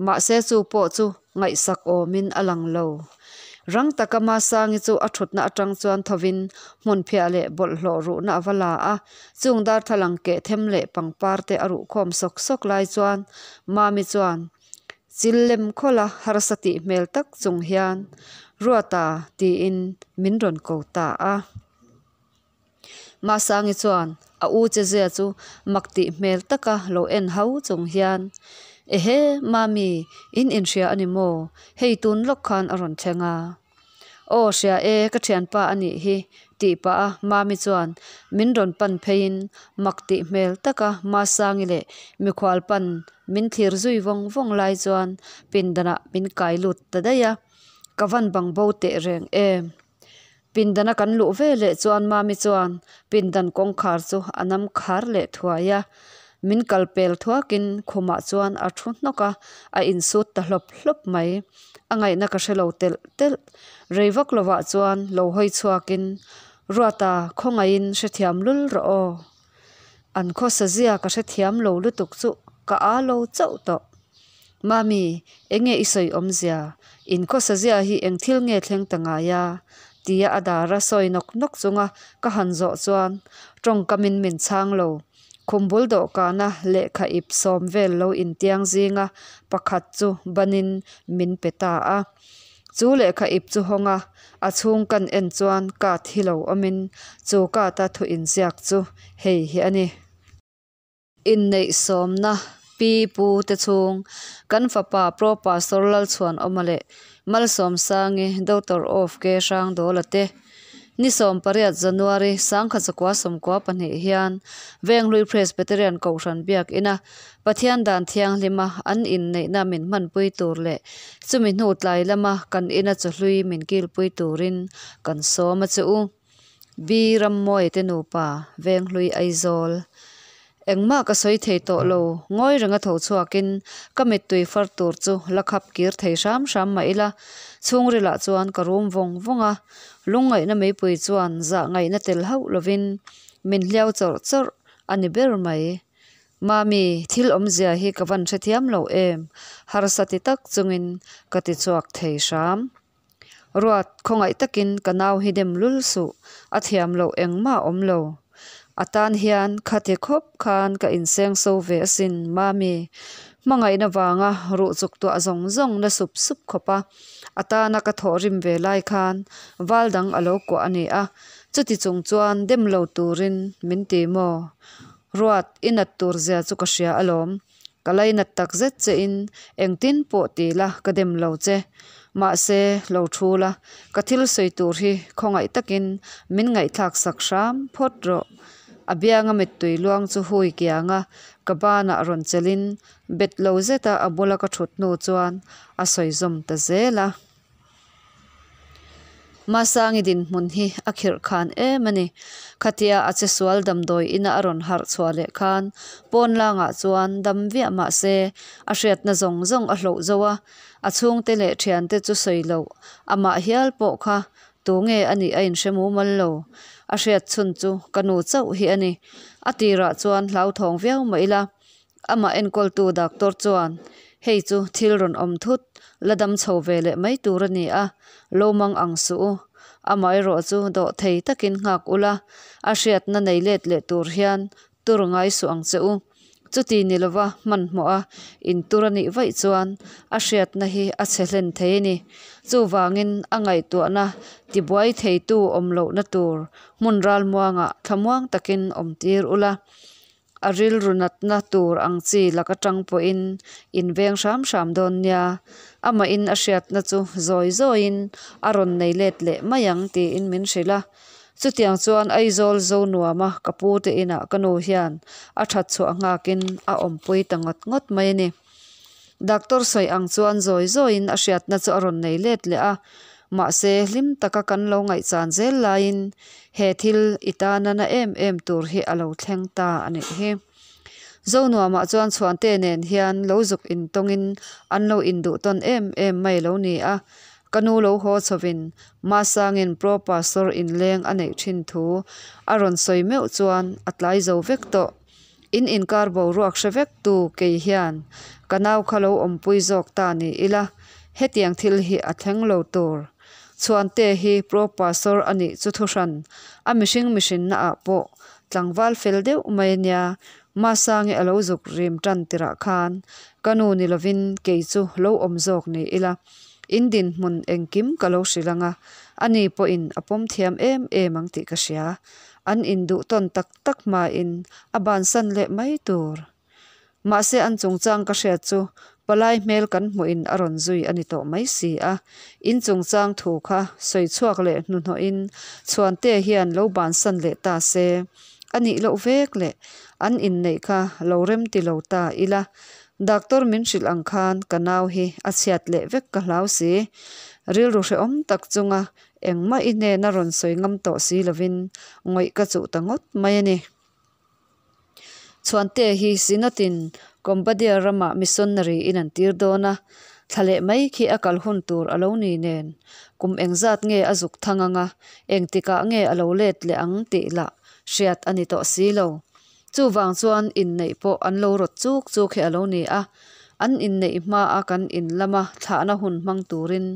mahse chu pawh chu ngaihsak awmin a lang lo. Rang taka Masangi chu a thutna atang chuan thovin hmunphiah leh bawlhhlawh ruhna a va la a, chung darthlalang keh them leh pangpar te a ruhkhawm sawk sawk lai chuan Mami chuan Chil lem khawlh a harsa tih hmel tak chung hian Ruata tiin min rawn ko ta a. Masangi chuan a u che zia chu mak tih hmel taka lo en hau chung hian Ehe Mami in inhria a ni maw? Hei tun lawk khan a rawn thleng a. Aw hria e, ka thianpa a nih hi, tih pah a Mami chuan min rawn pan pheiin mak tih hmel taka Masangi leh mikhual pan min thlir zui vawng vawng lai chuan pindanah min kai lut ta daih a, ka van bang bo teh reng em. Pindana kan luh ve leh chuan Mami chuan pindan kawngkhar chu a nam khar leh thuai a, min kal pel thuakin khumah chuan a thu hnawk a, a insut ta hlawp hlawp mai. A ngaihna ka hre lo telh telh. Rei vak lovah chuan lo hawi chhuakin, Ruata, khawngaihin hrethiam lul rawh aw. An khawsa zia ka hrethiam lo lutuk chu ka aa lo chauh tawh. Mami, enge i sawi awmzia? In khawsa zia hi eng thil nge thleng ta ngai a? tia a dara sawi nawk nawk chunga ka han zawh chuan tawngkamin min chhang lo. Khum bul dawhkana lehkha ip sawm vel lo intiang zinga pakhat chu banin min pe ta a. Chu lehkha ip chu hawng a, a chhung kan en chuan card hi lo awmin chu card a thu inziak chu hei hi a ni. Inneih sawmna pi pu te chhung kan fapa Pro Pastor Lalchhuanawma leh Malsawmsangi Daughter of K Hrangdawla te Ni 18 January 1992 hian Venghlui Presbyterian Kohhran Biak ina Pathian dan thianghlima an inneihna min hmanpui tur leh chumi hnu tlai lama kan ina chawhlui min kilpui turin kan sawm a che u. B Rammawi te nupa Venghlui Aizawl Engmah ka sawi thei tawh lo, ngawi renga tho chhuakin ka mittui far tur chu la khap kir thei hram hram mah ila, chhungrilah chuan ka rum vawng vawng a, lungngaihna meipui chuan zah ngaihna tel hauh lovin min hliau chawrh chawrh a ni ber mai. Mami, thil awmzia hi ka van hrethiam lo em? Harsa ti tak chungin ka ti chhuak thei hram. Ruat, khawngaih takin ka nau hi dem lul suh, a thiam loh engmah a awm lo. A tan hian khati khawp khan ka inseng so ve asin, Mami. Hmangaihna vanga ruh chuk tuah zawng zawng na sup sup khawp a, a tana ka thawh rim ve lai khan val dang a lo kuah a ni a, chuti chung chuan dem lo turin min ti maw? Ruat, i nat tur zia chu ka hria alawm. Ka lainat takzet che in engtin pawh ti la ka dem lo che. Mahse, lo thu la, ka thil sawi tur hi khawngaih takin min ngaihthlak sak hram phawt rawh. A bianga mittui luang chu hui kiang a, ka banah rawn chelhin bet lo zeta a bula ka thut hnu chuan a sawi zawm ta zel a. Masangi dinhmun hi a khirh khan em a ni. Khatia a che sual damdawi ina a rawn harh chhuah leh khan pawn langah chuan dam viah mah se a hriatna zawng zawng a hloh zo a, a chhungte leh thiante chu sawi loh amah hial pawh kha tunge a nih a inhre mumal lo. A hriat chhun chu ka nu chauh hi a ni. A tirah chuan hlauthawng viau mah ila Amah enkawltu doctor chuan, Hei chu thil rawn awm thut, la dam chho ve leh mai tur a ni a, lo mang ang suh u. Amaherawh chu dawh thei takin nghak ula, a hriatna nei let leh tur hian tur ngai suh ang che u. Chuti ni lova hmanhmawh a intur a nih vaih chuan a hriatna hi a chhe hlen thei a ni. Chuvangin a ngaihtuahna tibuai theitu awm lohna tur hmun ralmuangah thlamuang takin awm tir ula. A rilru natna tur ang chi lak atang pawhin in veng hram hram dawn nia, amahin a hriatna chu zawi zawiin a rawn nei let leh mai ang tiin min hrilh a. Chutiang chuan Aizawl zo nuama ka pu te inah ka nu hian a that chhuah nghakin a awmpui ta ngawt ngawt mai a ni. Doctor sawi ang chuan zawi zawiin a hriatna chu a rawn nei let leh a, mahse hlim taka kan lo ngaihchan zel laiin he thil i tana na em em tur hi a lo thleng ta a nih hi. Zonuamah chuan Chhuante nen hian lo zuk intawngin an lo induh tawn em em mai lo ni a, ka nu lo haw chhovin Masangin Pro Pastor inleng a neih thin thu a rawn sawi meuh chuan a tlai zo vek tawh. In inkar boruak hre vek tu kei hian ka nau kha lo awmpui zawk ta ni ila, hetiang thil hi a thleng lo tur. Chhuante hi Pro Pastor a nih chu thuhran, a mihring mihrinna ah pawh tlangval fel deuh mai ania, Masangi a lo zuk rim tan tirah khan ka nu ni lovin kei chu lo awm zawk ni ila, in dinhmun engkim ka lo hrilh anga, ani pawhin a pawm thiam em em ang tih ka hria. An induh tawn tak tak hmain a bansan leh mai tur. Mahse an chungchang ka hriat chu palai hmel kan hmuhin a rawn zui a ni tawh mai si a. In chungchang thu kha sawi chhuak leh hnuhnawhin Chhuante hian lo bansan leh ta se. A nih loh vek leh an inneih kha lo rem ti lo ta ila. Doctor min hrilh ang khan ka nau hi a chhiat leh vek ka hlau si. Rilru hrehawm tak chunga Engmah i hnena rawn sawi ngam tawh si lovin ngawih ka chuh ta ngawt mai a ni. Chhuante hi Synod-in Cambodia ramah missionary in an tir dawn a, thla leh mai khi a kal hun tur a lo ni nen, kum engzat nge a zuk thang anga, engtikah nge a lo let leh ang tih lah hriat a ni tawh si lo. Chuvang chuan inneih pawh an lo rawt chuk chuk hi a lo ni a, an inneih hmaa kan in lama thlahna hun hmang turin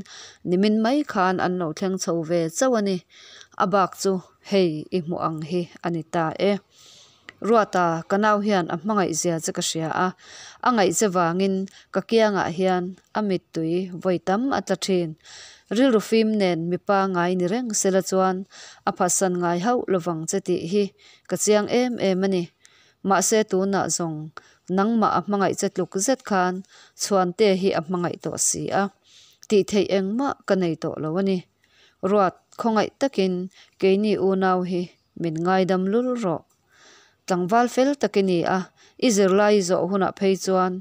nimin mai khan an lo thleng chho ve chauh a ni. A bak chu hei i hmuh ang hi a ni ta e. Ruata, ka nau hian a hmangaih zia che ka hria a, a ngaih che vangin ka kiangah hian a mittui vawi tam a tla thin. Rilru fim nen mipa ngai ni reng sela chuan a phatsan ngai hauh lovang che tih hi Ka chiang em em a ni. Mahse tunah zawng nangmah a hmangaih che tluk zet khan Chhuante hi a hmangaih tawh si a, tih theih engmah ka nei tawh lo a ni. Ruat, khawngaih takin keini unau hi min ngaidam lul rawh. Tlangval fel tak i ni a, i zirlai i zawh hunah phei chuan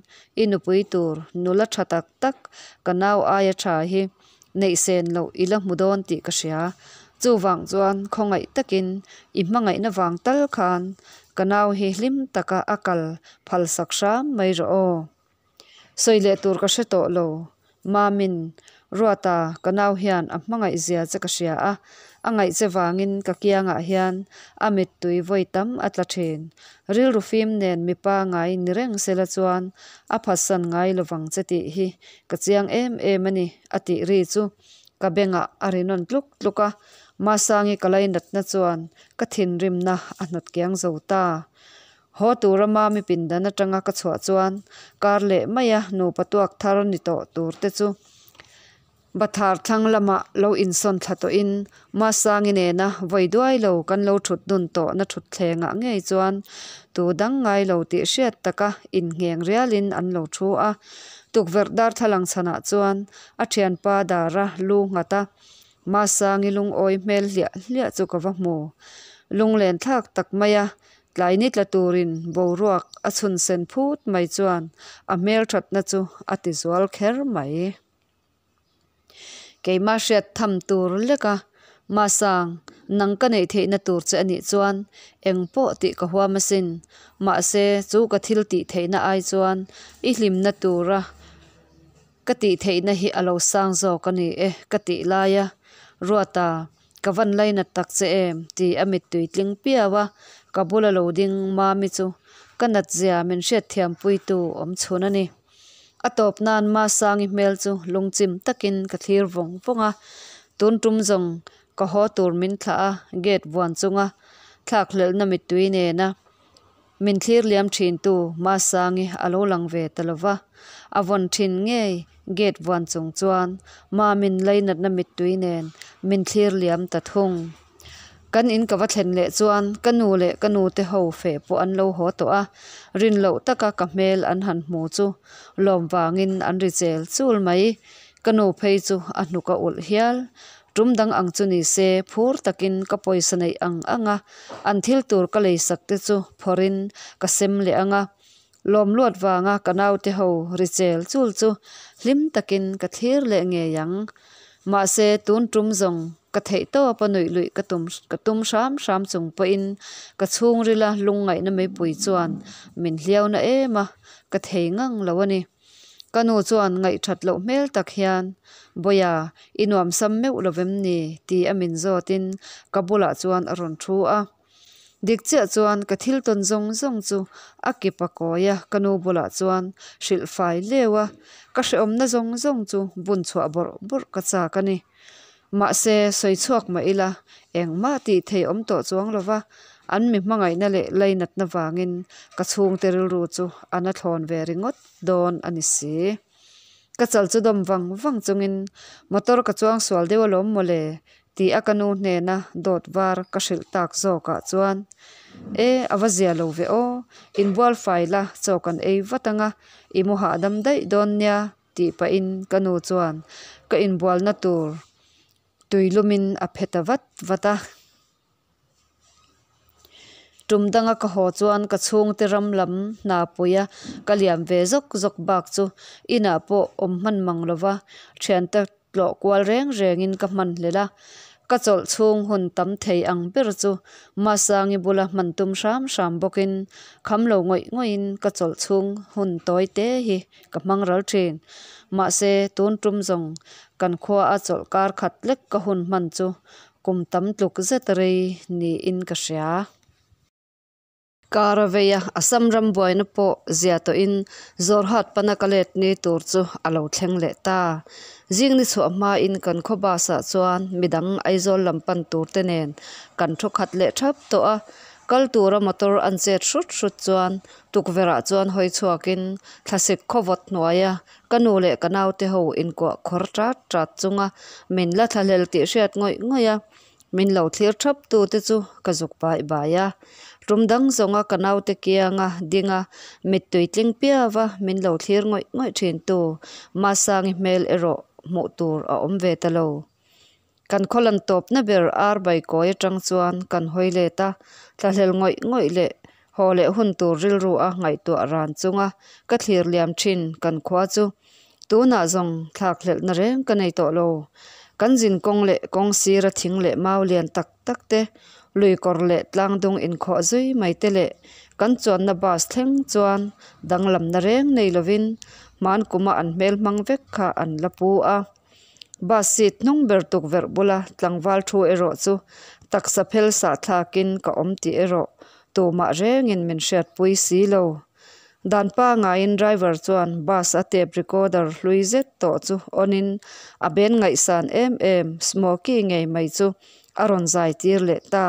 i nupui tur nula tha tak tak ka nau aia tha hi neih sen loh i la hmu dawn tih ka hria. Chuvang chuan khawngaih takin i hmangaihna vang tal khan ka nau hi hlim taka a kal phal sak hram mai rawh aw. Sawi leh tur ka hre tawh lo. Mamin, Ruata, ka nau hian a hmangaih zia che ka hria a, a ngaih che vangin ka kiangah hian a mittui vawi tam a tla thin. Rilru fim nen mipa ngai ni reng sela chuan a phatsan ngai lovang che tih hi ka chiang em em a ni, a tih ri chu ka bengah a ri nawn tluk tluk a. Masangi ka lainatna chuan ka thinrimna a hnawt kiang zo ta. Haw tura Mami pindan atanga ka chhuah chuan kar leh maia nupa tuak thar ni tawh tur te chu. Bathar thlang lamah lo insawn thla tawhin Masangi nena vawi duai lo kan lo thut dun tawhna thutthlengah ngei chuan tu dang ngai lo tih hriat taka inngheng rialin an lo thu a. Tukverh darthlalang chhanah chuan a thianpa dara lu nghat a, Masangi lungawi hmel hliah hliah chu ka va hmu. Lunglen thlak tak mai a, tlai ni tla turin boruak a chhun sen phut mai chuan a hmelthatna chu a ti zual kher mai. Keimah hriat tham tur lek a, Masang, nang ka neih theihna tur che a nih chuan eng pawh tih ka huam asin. Mahse, chu ka thil tih theihna ai chuan i hlimna tura Ka tih theihna hi a lo sang zawk a ni e ka tih lai a, Ruata, ka van lainat tak che em? ti a mittui tling piau a, ka bula lo ding Mami chu ka nat zia min hriatthiampuitu awm chhun a ni. A tawp nan Masangi hmel chu lungchim takin ka thlir vawng vawng a, tun tum zawng ka haw tur min thlah a, gate vuan chunga thlakhlelhna mittui nena Min thlir liam thintu Masangi a lo lang ve ta lo va, a vawn thin ngei gate vuan chung chuan Mamin lainatna mittui nen min thlir liam ta thung. Kan in ka va thlen leh chuan ka nu leh ka nute ho feh pawh an lo haw tawh a, rin loh taka ka hmel an han hmu chu lawm vangin an ri chel chul mai. Ka nu phei chu a hnuk a ulh hial. Tum dang ang chu ni se, phur takin ka pawisa neih ang ang a, an thil tur ka lei sak te chu phawrhin ka sem leh ang a. Lawm luat vanga ka naute ho ri chel chul chu hlim takin ka thlir leh ngei ang. Mahse, tun tum zawng ka theih tawp a nuih luih ka tum ka tum hram hram chung pawhin ka chhungrila lungngaihna meipui chuan min hliauna em a, ka thei ngang lo a ni. Ka nu chuan ngaihthat loh hmel tak hian, Bawia, i nuamsam meuh lo vem ni? ti a min zawtin ka bulah chuan a rawn thu a. Dik chiah chuan ka thil tawn zawng zawng chu a kip a kawi a, ka nu bulah chuan hrilh fai leu a, ka hrehawmna zawng zawng chu bun chhuah bawrh bawrh ka chak a ni. Mahse, sawi chhuak mah ila, engmah tih thei awm tawh chuang lo va, an mi hmangaihna leh lainatna vangin ka chhungte rilru chu a na thlawn ve ringawt dawn a ni si. Ka chal chu dawm vang vang chungin, Motor ka chuang sual deuh alawm mawle, tih a ka nu hnena dawt var ka hrilh tak zawkah chuan, E, a va zia lo ve aw, inbual fai la chaw kan ei vat anga, i mu hahdam daih dawn nia, Tih pahin ka nu chuan ka inbualna tur tui lumin a phe ta vat vat a. Tum danga ka haw chuan ka chhungte ram lam hna puia ka liam ve zawk zawk bak chu inah pawh awm hman mang lova thiante tlawh kual reng rengin ka hman hlel a. Ka chawlh chhung hun tam thei ang ber chu Masangi bula hman tum hram hram bawkin kham lo ngawih ngawihin ka chawlh chhung hun tawi te hi ka hmang ral thin. Mahse, tun tum zawng kan khua a chawlh kar khat lek ka hun hman chu kum tam tluk zet rei niin ka hria. Kar a vei a, Assam ram buaina pawh zia tawhin Jorhat pana ka let ni tur chu a lo thleng leh ta. Zing ni chhuah hmain kan khaw bus ah chuan midang Aizawl lam pan tur te nen kan thu khat leh thap tawh a, kal tura motor an chet hrut hrut chuan tukverh ah chuan hawi chhuakin thlasik khawvawt hnuaia ka nu leh ka naute ho inkuah khawr tat tat chunga min la thlahlel tih hriat ngawih ngawih a. Min lo thlir thap tu te chu ka zuk bai bai a, tum dang zawnga ka naute kianga dinga mittui tling piava min lo thlir ngawih ngawih thin tu Masangi hmel erawh hmuh tur a awm ve ta lo. Kan khawlan tawpna ber ar bai kawi atang chuan kan hawi let a, thlahlel ngawih ngawih leh haw leh hun tur rilru a ngaihtuah ran chunga ka thlir liam thin kan khua chu Tunah zawng thlakhlelhna reng ka nei tawh lo. Kan zin kawng leh kawng sira thing leh mau lian tak tak te, lui kawr leh tlangdung inkhawh zui mai te leh kan chuanna bus thleng chuan danglamna reng nei lovin hman kuma an hmel hmang vek kha an la pu a. Bus seat hnung ber tukverh bula tlangval thu erawh chu taksa phel sah thlakin ka awm tih erawh tumah rengin min hriatpui si lo. Dan pangaiin driver chuan bus a tape recorder hlui zet tawh chu on in a ben ngaihsan em em Smokey ngei mai chu a rawn zai tir leh ta.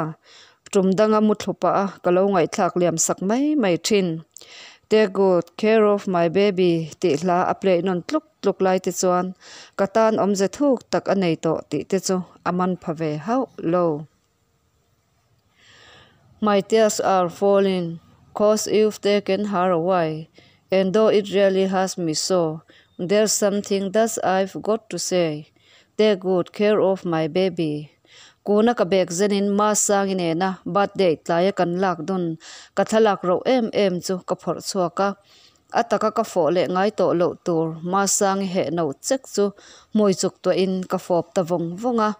Tum danga mu thlu pah a ka lo ngaihthlak liam sak mai mai thin. Take good care of my baby tih hla a play nawn tluk tluk lai te chuan ka tan awmze thuk tak a nei tawh tih te chu a man pha ve hauh lo. My tears are falling cause you've taken her away and though it really hurts me so there's something that I've got to say take good care of my baby Kuna ka bag zenin Masangi nena birthday tlaia kan lak dun ka thlalak roh em em chu ka phawrh chhuak a, a taka ka fawh leh ngai tawh loh tur Masangi heh no chek chu hmui chuk tuahin ka fawp ta vawng vawng a.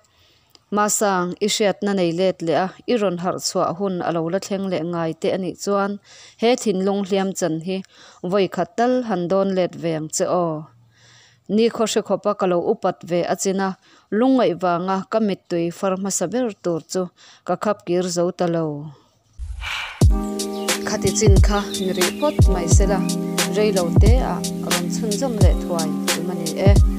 Masang, i hriatna nei let leh a, i rawn harh chhuah hun a lo la thleng leh ngai te a nih chuan he thinlung hliam chan hi vawi khat tal han dawn let ve ang che aw. Ni khawhre khawpa ka lo upat ve a chin a, lungngaih vanga ka mittui far hmasa ber tur chu ka khap kir zo ta lo. Khati chin kha ni rih phawt mai se la, rei lo te ah rawn chhunzawm leh thuai tum a ni e.